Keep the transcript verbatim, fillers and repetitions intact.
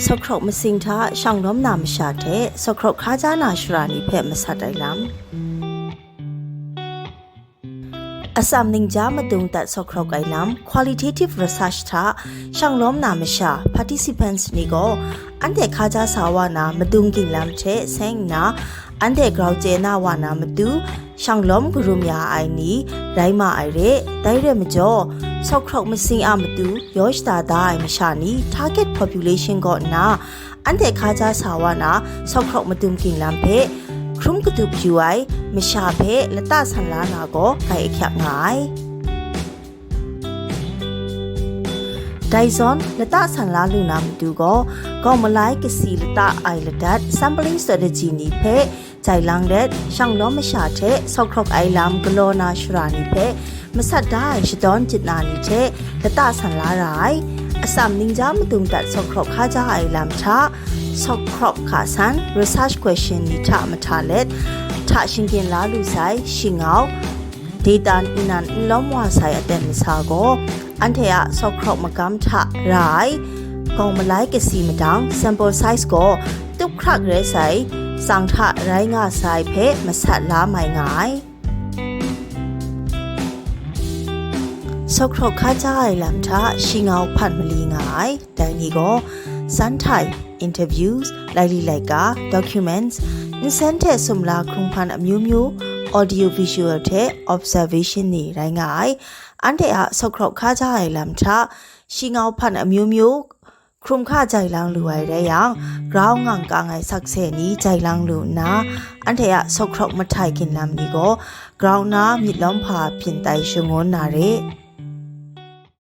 Sawhkrawk masing hta shang lawm na masha hte sawhkrawk hkaja na shara ni hpe masat ai lam. Atsam ningja madung dat sawhkrawk ai lam, qualitative research hta shang lawm na masha, participants ni gaw anhte hkaja sa wa na madung ging lam hte seng nna, anhte grau chye na wa na matu shang lawm karum ya ai ni rai ma ai re. Dai re majaw, sawhkrawk masing a matu yaw shada da ai masha ni target population kaw nna, anhte hkaja sa wa na sawhkrawk madung ging lam hpe hkrum katup yu ai masha hpe lata san la na gaw grai ahkyak nga ai. Dai zawn, lata san la lu na matu gaw, gawng malai kasi lata ai ladat sampling strategy ni hpe jai lang let, shang lawm masha hte sawhkrawk ai lam galaw na shara ni hpe masat da ai shadawn jit na ni hte lata san la ra ai. Atsam ningja madung dat sawhkrawk hkaja ai lam hta, sawhkrawk hka san research question ni hta mahta let, hta shinggyim la lu sai shingau, data n nan n lawm wa sai aten masa gaw, anhte a sawhkrawk magam hta ra ai gawng malai kasi madang sample size gaw tup hkrak rai sai, tsang hta rai nga sai hpe masat la mai nga ai. Sawhkrawk hkaja ai lam hta shingau hpan mali nga ai. Dai ni gaw, santai, interviews, laili laika, documents, nsen hte sumla hkrung hpan amyu myu, audio visual hte observation ni rai nga ai. Anhte a sawhkrawk hkaja ai lam hta shingau hpan amyu myu hkrum hka jai lang lu ai rai yang, grau ngang kang ai sakse ni jai lang lu nna, anhte a sawhkrawk mahtai ginlam ni gaw grau na myit lawm hpa byin tai shangun na re.